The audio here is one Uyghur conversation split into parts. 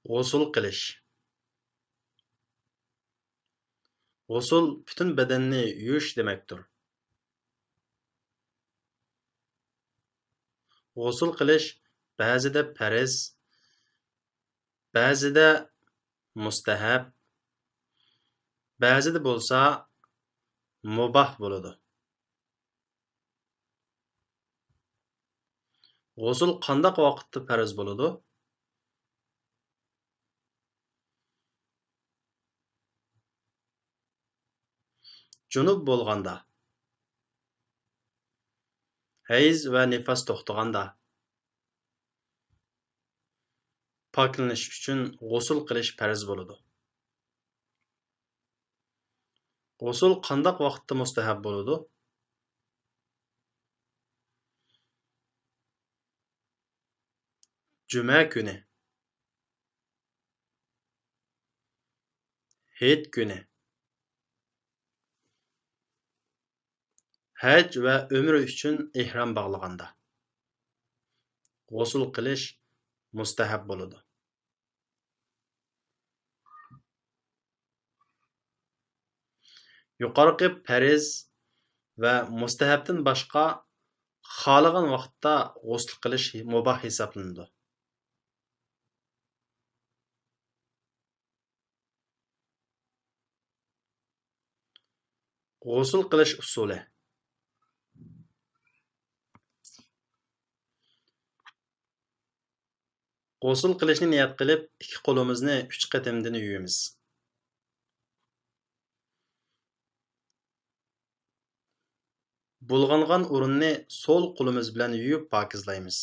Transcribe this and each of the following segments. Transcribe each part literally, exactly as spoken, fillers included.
غۇسۇل قىلىش. غۇسۇل پۈتۈن بەدەننى يۇيۇش دېمەكتۇر. غۇسۇل قىلىش بەزىدە پەرز، بەزىدە مۇستەھەب، بەزىدە بولسا مۇباھ بولىدۇ. غۇسۇل قانداق ۋاقىتتا پەرز بولىدۇ؟ جۇنۇپ بولغاندا، ھەيز ۋە نىفاس توختىغاندا، پاكلىنىش ئۈچۈن غۇسۇل قىلىش پەرز بولىدۇ. غۇسۇل قانداق ۋاقىتتا مۇستەھەب بولىدۇ؟ جۈمە كۈنى، ھېيت كۈنى، ھەج ۋە ئۆمرە ئۈچۈن ئېھرام باغلىغاندا غۇسۇل قىلىش مۇستەھەب بولىدۇ. يۇقىرىقى پەرز ۋە مۇستەھەبتىن باشقا خالىغان ۋاقىتتا غۇسۇل قىلىش مۇباھ ھېسابلىنىدۇ. غۇسۇل قىلىش ئۇسۇلى. غۇسۇل قىلىشنى نىيەت قىلىپ، ئىككى قولىمىزنى ئۈچ قېتىمدىن يۇيىمىز. بۇلغانغان ئورۇننى سول قولىمىز بىلەن يۇيۇپ پاكىزلايمىز.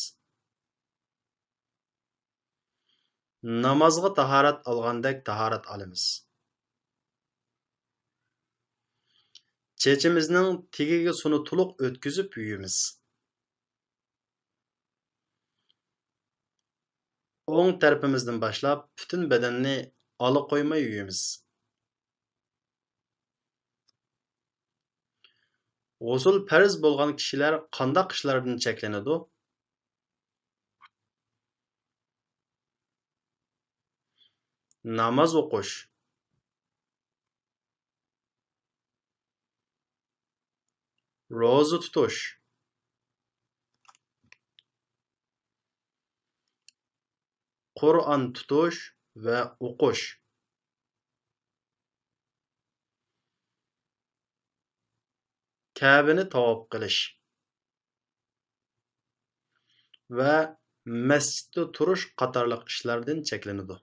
نامازغا تاھارەت ئالغاندەك تاھارەت ئالىمىز. چېچىمىزنىڭ تېگىگە سۇنى تولۇق ئۆتكۈزۈپ يۇيىمىز. ئوڭ تەرىپىمىزدىن باشلاپ پۈتۈن بەدەننى ئالا قويماي يۇيىمىز. غۇسۇل پەرز بولغان كىشىلەر قانداق ئىشلاردىن چەكلىنىدۇ؟ ناماز ئوقۇش، روزا تۇتۇش، قۇرئان تۇتۇش ۋە ئوقۇش، كەبىنى تاۋاپ قىلىش ۋە مەسچىتتە تۇرۇش قاتارلىق ئىشلاردىن چەكلىنىدۇ.